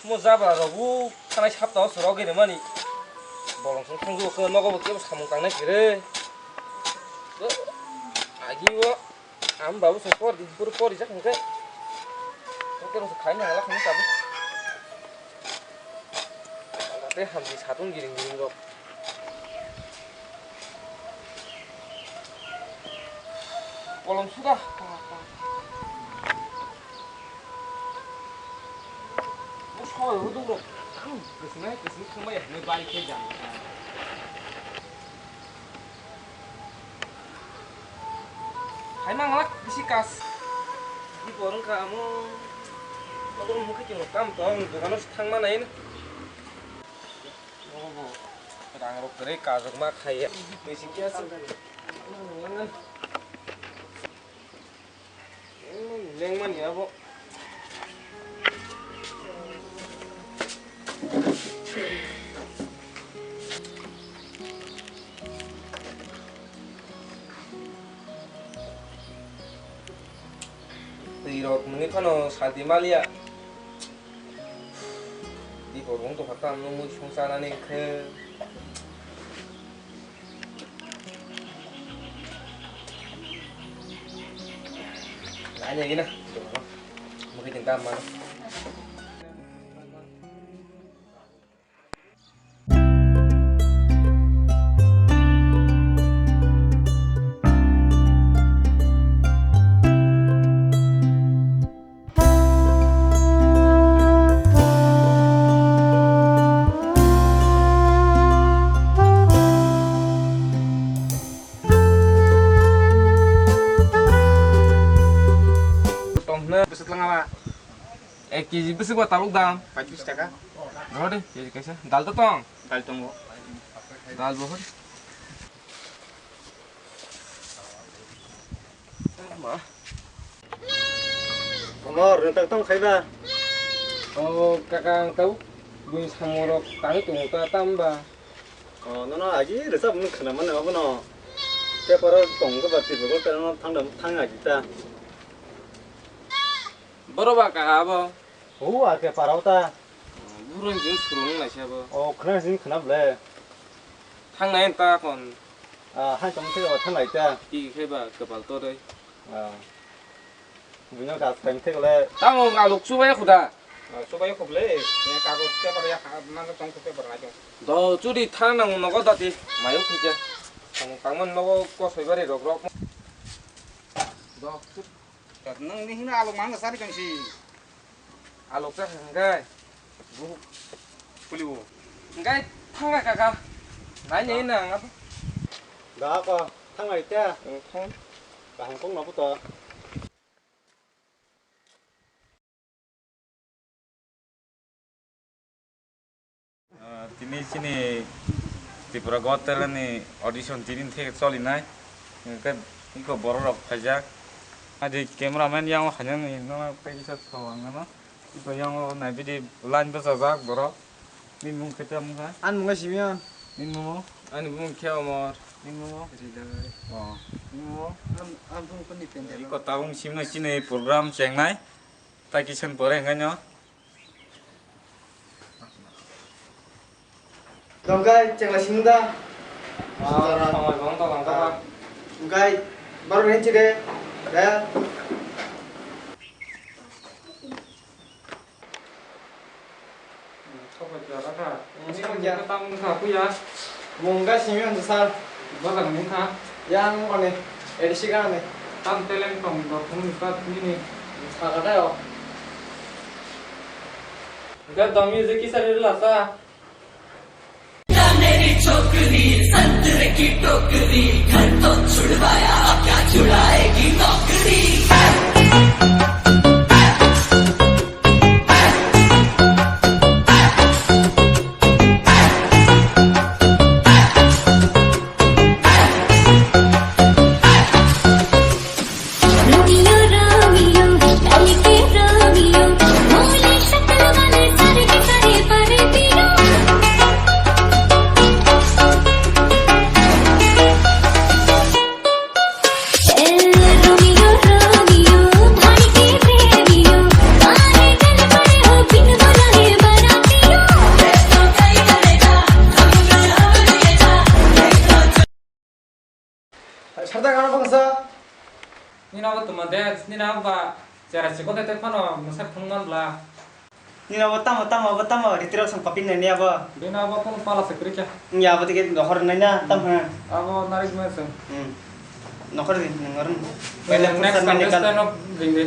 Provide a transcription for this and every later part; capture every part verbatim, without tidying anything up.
Mo jabra rogo thanai sapta o chwrok gini mani. Bolong song thangju khe nogo bo kebo samung tangnai kire. Agi o am babu song por di, pur por di jak hingke. Kero se khaina hala khani tabu. Te hamsi satung giring giring rok. Bolong suda. Bo soi hudung rok. Ang kesnai kesni khumbai ya, noi bari khe jang. Hai manglak bisi kas. Di borong ka amo. Abo mukhe chwng kam tong dogano thang manai. Abo bo rang rok kre kajak ma khaiya. Bisi kya sa. Lengmani abo. Twi rok mwnwi phano santi maliya. Di borong tongkha tamo mui song chanani khe. Nanya gina. Mungkin cinta mana? Tong hwnwi bwswk twlang ama? Ek kg bwswk ba tabuk dam? Pachis taka. Rohor de, kg kaisa. Dal to tong? Dal tongo. Dal bo hor. Ma. Omor, nwng tak tong khaiba? O, kaka, ang tau. Buini samung rok tangwi tongo ta, tamba. O, nono agi rwchap nwng khwna mano abono. Paper o tong khe ba twi bo tei no thang da, thang agi ta. Boro ba kaha abo? Hou, a khe parao ta. Buro ni jin surung nai sabo. O, khna jin khna ble. Thang nai ta kon. A, hai tong thik thang nai ta. Ki khe ba kapal to dei. A. Bino gas time thik le. Tamo aluk chubai khuda. A, chubai khub le. Ye kagoj paper ya ha, na tong paper nai tong. Do chudi thang nang nogo dati. Mayo khikya. Tamo tangman nogo kosoi bari rok rok. Do chudi. Nwng ni hwnwi alok mang sari kang si. Alok ta hwnkhe. Buhuk. Puli bo. Hwnkhe thangkha kaka. Nai nai nang abo. Da ko thanglai te. Ang thang. Kaham kong na puto. Ah, tini chini Tripura Govt Talent ni audition tini theke choli nai. Hwnkhe iko borok rok phaijak. Adi cameraman yang o khaina ni no kaisa thawang no. Iko yang o nai bidi line bwchajak borok. Ni mung khe tamo kha? Ani mung khe Simeon. Ni mung? Ani mung khe Omor. Ni mung? Rilai. Oh. Ni mung? Am, am mung khe ni pendel. Iko tabung simna chini program chengnai. Tai kisan pore hwnkhe no. Tongkai, chengla simi da. Ah, tongkai, bong tongkai, tongkai. Tongkai, baru ni chide. Ya. Sobai kya rakha? Hmm, sobai kya? Tam wngkha puya. Mungga simi wngkha sir. Bwsakni wngkha? Yang mani, A D C gana ni. Tam talent tong, dor thum ni pat nini. Sakha tayo. Ga domi je kisa ri lasa. मेरी छोकरी संतरे की टोकरी, घर तो छुड़वाया, अब क्या छुड़ाएगी नौकरी? De, nini abo ba chera chikon de phano mwsak thwng man bla. Nini abo tamo, tamo, abo tamo, ritirok song copy nai ni abo. Bini abo kono pala se kwrwi kha. Ya, abo tike dohor nai na, tam ha. Abo narik ma se. Hmm. Nokhor di, nang orom. Pele next pursa mani contestant kal. Of ring di.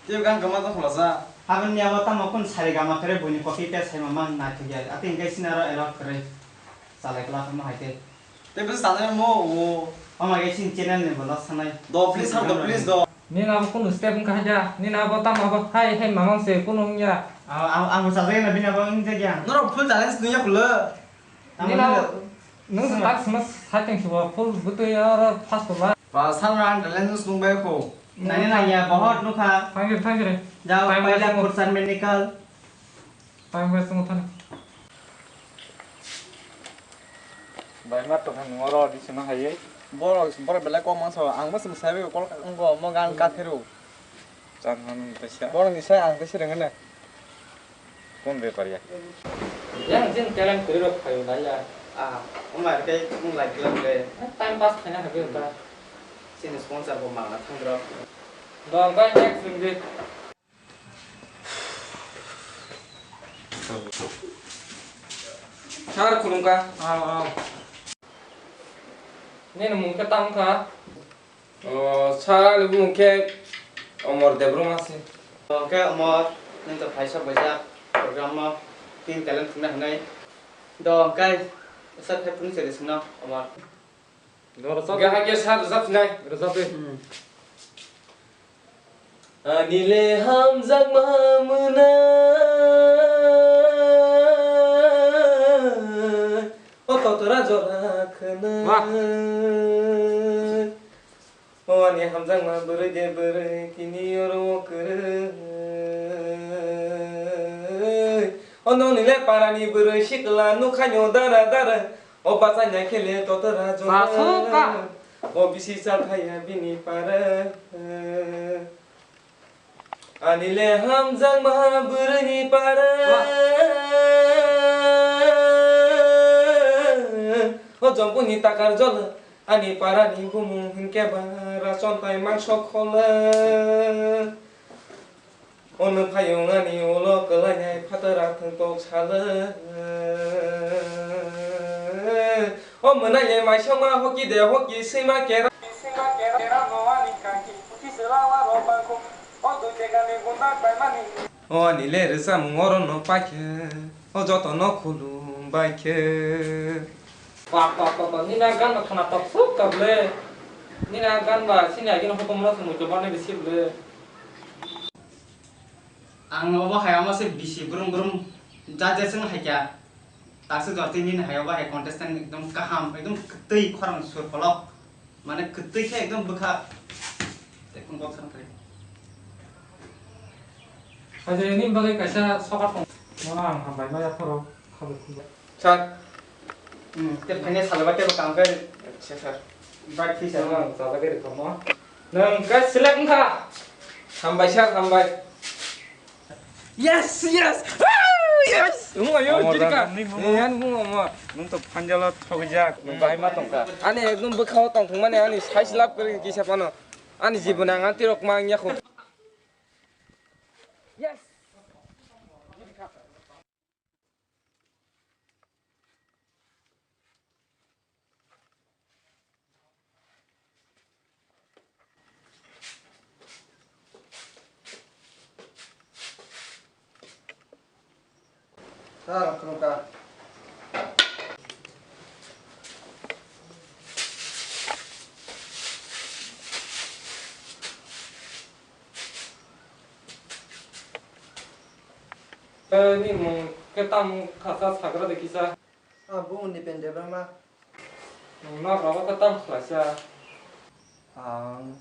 Tei gang kama tong khwlasa. Habani abo tamo kun sari gama kare buini copy paste hai mamang na thikya. Ati hingke sinaro allowed kare. Salai kla kama hai te. Tei bwsa sanai mo o. Ama ge sin channel ni bola sanai. Do please, sir, do please, do. Nini abo kunu step wngkha haja. Nini abo tamo abo hai hai mamang se kunu wngya. Ang, ang, ang sajagna bini abo wngjakya. Norok full talents nungya khwlw. Nini abo nwng tak sima saiteng subo full bwtwi oro first ba. Ba sanra ang talent nung bai kho. Nani nangya bohot nukha. Thangkhe, thangkhe re. Jao, time paila waste mo. Kursan medical. Time waste wngwi thani. Bai ma tongkha nung oro di sima hai. Borok, borok belai kok mangsa, ang bwswk sai bai kol wngkha, omo gan kathero. Chan hwn tei sa. Borok ni sai ang tei se rwngno. Kon bepar ya? Yang jin talent kwrwi rok phaio nai ya. Ah, omo khe mung lai klam le. Time pass khaina habi ta. Sini sponsor bo mangna thang rok. Dong kai next ring di. Sir, khulumkha. Aw, aw. Nini mung khe tamo kha? O, sir, ani bumung khe Omor Debbarma se. Hwnkhe Omor, nwng to phaisa baijak program o, nini talent thwngna hwnwi. Do, hwnkhe, sir, khe phunukse de swngno, Omor. Rwchap. Hwnkhe hakhe sir rwchapsinai. Rwchap de. Hmm. Ani le hamjakma mwna, o totora jora khwna. Wah. O ani hamjakma bwrwi de bwrwi, tini oro o kwrwi. O nokni le parani bwrwi sikla nukha nyo dara dara. O bachai nai khe le totora jora. Chasuk ka. O bisi cha thaya bini para. Ani le hamjakma bwrwini para. Wah. O jompuni takar jol ani parani bumung hinkhe ba rachon tai mangso khola. Ono phayung ani ulo kwlainai phatara thwngtok sala. O mwnai le maisongma hoki de hoki swima kera. O ani le rwchapmung oro no paikhe, o joto no khulum baikhe. Bak, bak, bak, bak, nini a gan ba khwna tok suk ka ble. Nini a gan ba sini agini hukum no se muitu bani bisi ble. Ang obo hai omo se bisi brum brum judges wng hai kha. Taksa jotini ni hai obo hai contestant ekdom kaham, ekdom kwtwi khorang sur kolok. Mane kwtwi khe ekdom bwkha. Tei phone kok sana kari. Hai je nini bagwi kaisa sokar tong. Mo ang hambai ma yapharo khabai khulba. Sir. Hmm, te phane salaba te kam khe. Acha sir. Bright future. Ang salaba khe rikhomo. Nang ka select wngkha. Hambai sir, hambai. Yes, yes! Woo! Yes! Wng ayo, Omor jika. Dak, nini Yan wng omo. Nwng to phanjalo thokjak, nwng bahai ma tongkha. Ani ekdom bwkhao tongthokmani ani size lab kwrwi kisa phano. Ani jiboni ang antirok ma wngya kho. Yes! Tei ni mung khe tamo khasa sagra de kisa. Ang bumung ni pen Debbarma. Nwng nok rogo khe tamo khlaisa. Ang.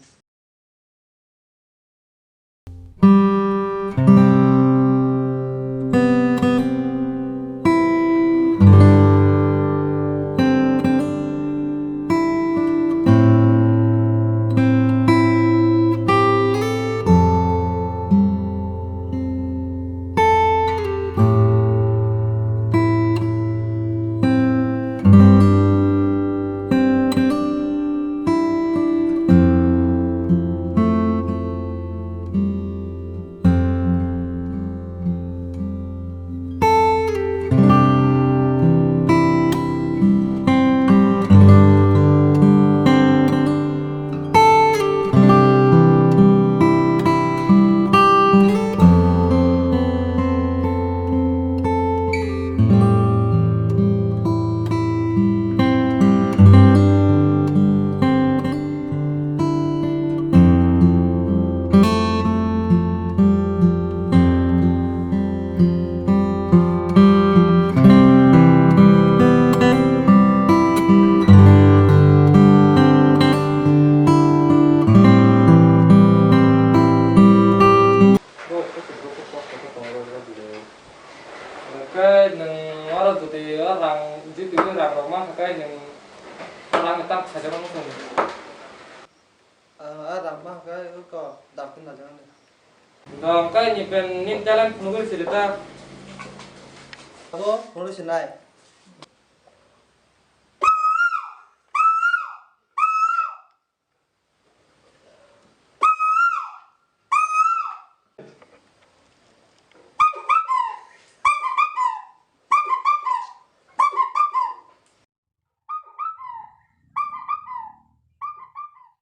Khe nwng oro jodi o rang, jodi o rang rok mankha khe nwng o rang ni tam khaijak nang thung. Ah, ah, rang mankha khe oko dam tun najak nang. Dam kai ni pen nin talent phunugwi siri ta. Abo phunugwi sinai.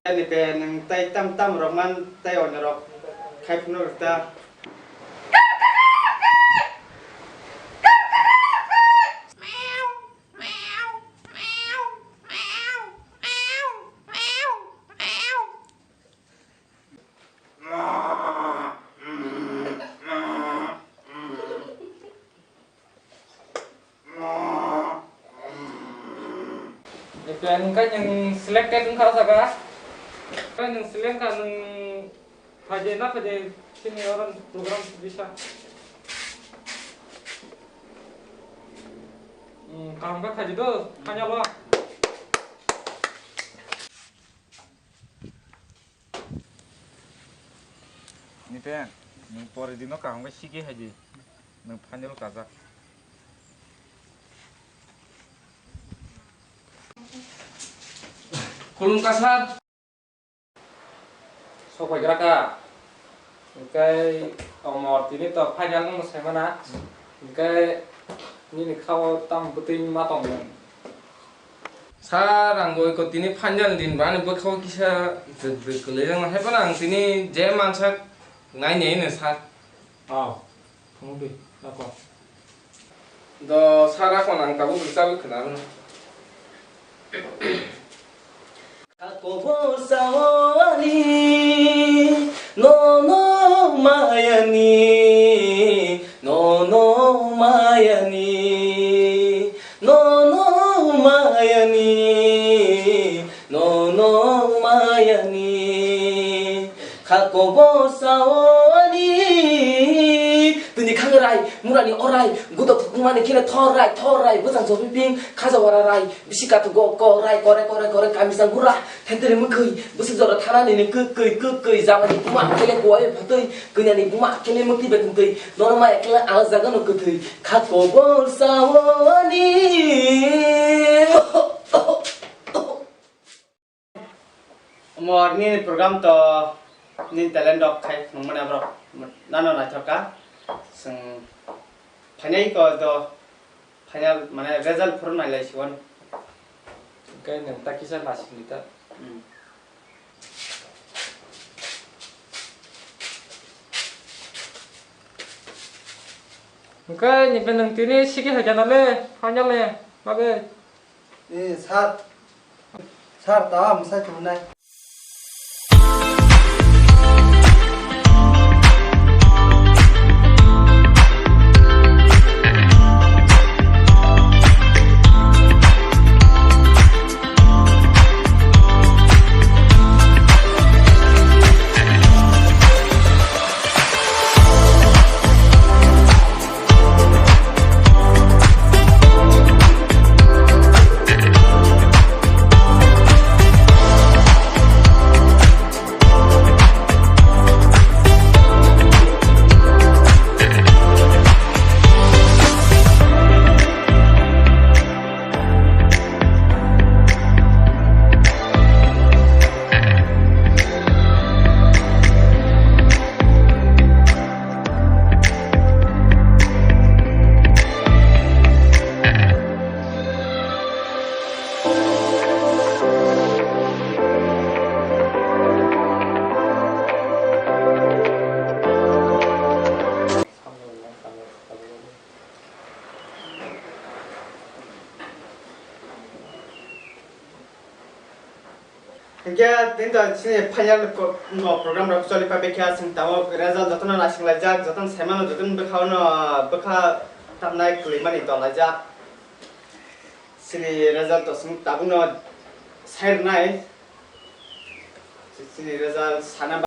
Ani pe nwng tai tam tam rok man tai onno rok khai phunuk rwkta. Ikan kai yang selected engkau saka. Kai yang select kan yang haji nak haji sini orang program bisa. Hmm, kaham ka khaji do, hanya lo. Ni pen, nwng pore dino kaham khe sigi hai di. Nwng final kajak. Khulumkha sir. Sok pai gra kha. Hwnkhe Omor tini to final wngma sai mana. Hwnkhe nini khao tamo bwtwi ma tong nwng? Sir, ang goi ko tini final din bani bwkhao kisa dwk dwk kwlai jak nang hai phano ang tini je mansak nai nai no sir. Oh, thung di, nako. Do sir, ako nang tabuk rwchapwi khna rwno. Kako bo sao ani, nono mayani, nono mayani, nono mayani, nono mayani. Kako bo sao ani, tini khangarai, murani orai, gudo thukmani khile thorai, thorai, bwsang jobiping, khaja wara rai. Bisi kathugo korai, korai, korai, korai, kamisang gura, thentere mwkhwi, bwswk jora thanani ni kwkwi, kwkwi, jamani buma kele kuwai phatwi, kwinani buma kele mwkhwi bai kwtwi, nono maya kele ang jagano kwthwi, kha kobor sawani. Omo nini program to nini talent rok khai phunukmani aborok nano naithok kha. Chwng phainai ko do final mane result phuru nailai siwani. Hwnkhe nwng ta kisa nasingni ta. Hmm. Hwnkhe nini nwng tini sigi hai jana le final ni bagwi. Eh, sir. Sir, ta mwsai thumnai. Hingke tini to chini final ko, no program rok choli pabe khe aswng tamo result jotono naising laijak, jotono saimano, jotono bwkhao no bwkha tamnai kwlwimani dol laijak. Chini result to chwng tabukno sai rwnai. Chini result sana